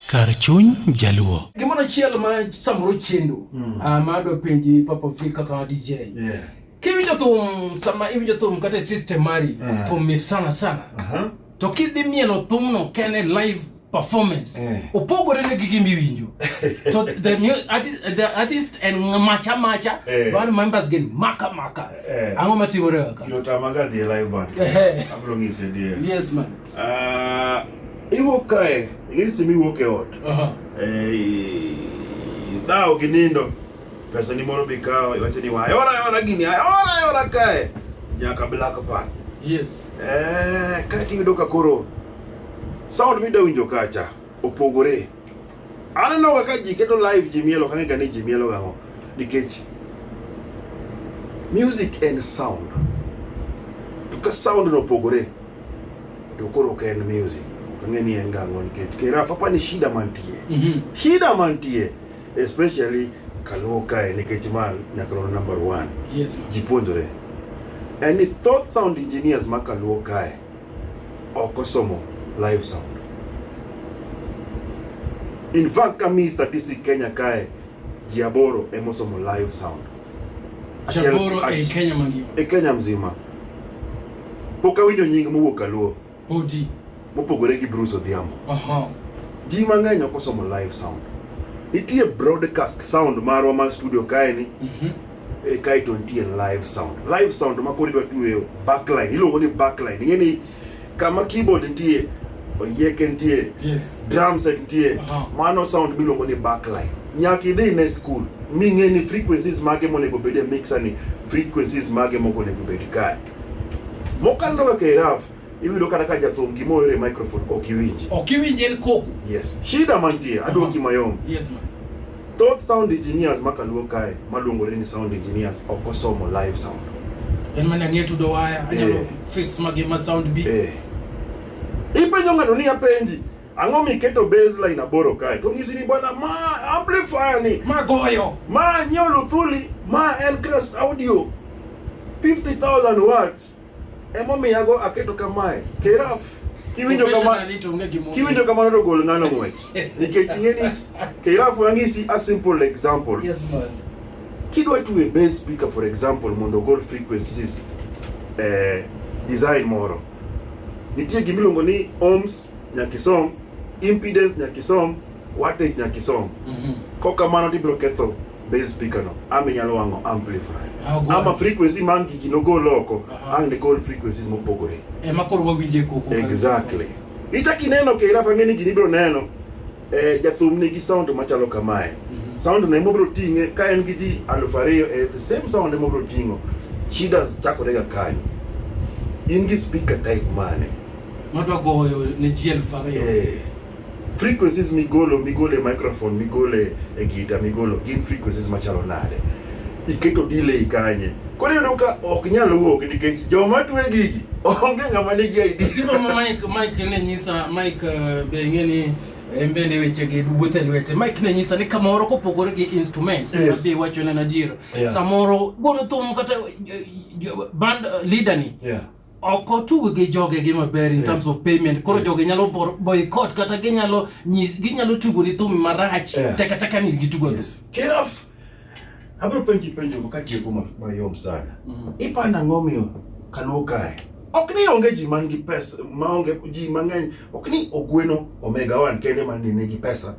Kar chuny Jaluo. Gimoro achiel ma samoro chendo ma adwa penji Papa Vic kaka DJ. Kiwinjo thum sama iwinjo thum kata e system mari thum mit sana sana. To kidhi mielo thumno kene live performance opogore ne gi gima iwinjo. To the, artist, the artist en macha macha band members gin maka maka. Ang'o matimore kaka? Gino tamaga dhi e live band. Abiro nyise dier. Yes man. Iwuok kae, ing'e sama iwuok e ot. Idhawo gi nindo, pesa ni moro be ikawo, iwacho ni wa, ora ora gini, ora ora kae, nyaka Blackpan. Kae tiyudo ka koro sound midwa winjo kacha opogore. Aneno ga ka ji keto live ji mielo, ok ang'e ga ni ji mielo gang'o, nikech music en sound. To ka sound no opogore, to koro ok en music. Ok ang'e ni en gang'o nikech Keraf apa ni shida mantie. Shida mantie, especially Kaluo kae nikech ma nyakalondo number 1. Yes, ma'am. Ji puonjore. En ni thoth sound engineers ma Kaluo kae ok osomo live sound. In fact, kamiyi statistic Kenya kae, ji 8 emosomo live sound. Jaboro e Kenya mangima. E Kenya mzima. Pok awinjo nying mowuok Kaluo. Podi. Mopogore gi Bruce Odhiambo. Ji mang'eny ok osomo live sound. Nitie broadcast sound marwa mar studio kae ni. Kae to nitie live sound. Live sound ma koro idwa tueyo backline. Iluongo ni backline. Ing'e ni kama keyboard nitie, oyieke nitie, drum set nitie, mano sound miluongo ni backline. Nyaka idhi ne school ming'e ni frequencies mage monego bed e mixer ni, frequencies mage mok onego bed kae. Mokalo kaka Keraf, iyudo kata ka jathum gima oero e microphone ok iwinji. Ok iwinji en koko. Yes. Shida mantie, aduoki mayom. Yes ma'am. Thoth sound engineers ma Kaluo kae maluongore ni sound engineers ok osomo live sound. En mana ng'e tudo waya, anyalo fix magi ma sound bi. Ipenjo ng'ato ni apenji, ang'o miketo baseline 8 kae? To ng'isi ni bwana ma amplifier ni. Ma goyo. Ma nyiewo Luthuli, ma en Crest Audio 50,000 watts. Emomiyo ago aketo kamae. Keraf kiwinjo kama Professionally to onge gima kiwinjo kamano to gol ng'ano ng'wech. Nikech ing'e ni Keraf ang'isi a simple example. Yes man. Kidwa tuwe bass speaker for example mondo ogol frequencies design moro. Nitie gima iluongo ni ohms nyaka isom, impedance nyaka isom, wattage nyaka isom. Kok kamano to ibiro ketho bass speaker no, ama inyalo wang'o amplifier. Ama frequency mar gigi nogol oko, ang' ne gol frequencies mopogore. Ema koro wawinje koko. Exactly. Ichak ineno Keraf ang'e ni gini ibiro neno. Jathum nigi sound machalo kamae. Sound no ema obiro ting'e ka en gi ji 2000, the same sound ema obiro ting'o. Shida chakore ga kanyo. In gi speaker type mane? Madwa goyo ne ji 2000. Frequencies migolo, migolo e microphone, migolo e guitar, migolo gin frequencies machalo nade? Iketo delay kanye? Koro iyudo ka ok nyal wuok nikech joma twe gigi onge ng'ama nigi idea. Siro ma Mike ne nyisa, Mike be ing'e ni en bende weche gi wuotho e lwete. Mike ne nyisa ni kamoro kopogore gi instruments, mabe iwacho ne Najiro. Samoro gono thum kata band leader ni. Ok otug gi joge gi maber in terms of payment. Koro joge nyalo boycott kata ginyalo nyis, ginyalo tugo ni thum marach. Teka teka ni gitugo thum. Keraf, abiro penji penjo katieko mayom sana. Iparo ang'o miyo Kaluo kae? Ok ni onge ji man gi pesa, maonge ji mang'eny, ok ni Ogweno Omega 1 kende man nigi pesa.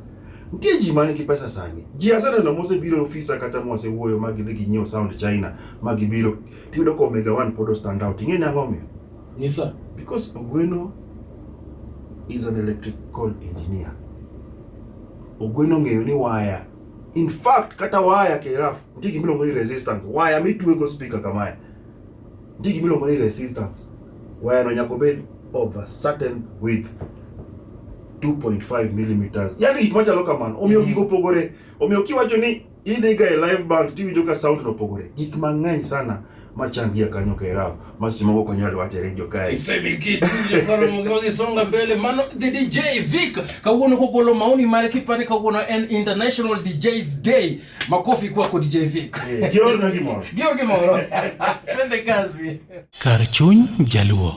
Nitie ji man gi pesa sani. Ji aseneno mosebiro e ofisa kata mwasewuoyo ma gidhi ginyiewo sound China ma gibiro. Tiyudo ka Omega 1 pod o stand out. Ing'e ni ang'o omiyo? Nyisa. Because Ogweno is an electrical engineer. Ogweno ong'eyo ni waya. In fact, kata waya Keraf, nitie gima iluongo ni resistance. Waya mitwego speaker kamae. Nitie gima iluongo ni resistance. Waya no nyaka obed of a certain width. 2.5 millimeters. Yani gik machalo kamano. Omiyo gigo opogore. Omiyo kiwacho ni idhi ga e live band tiwinjo ka sound no opogore. Gik mang'eny sana machangia kanyo Keraf. Ma seche moko ok wanyal wacho e radio kae. Sisemi kitu, koro mugeuzi songa mbele. Mano the DJ Vic kawuono kogolo maoni mare kipani kawuono en International DJs Day. Makofi kwako DJ Vic. Giorna gimoro. Gior gimoro. Twende kazi. Kar chuny Jaluo.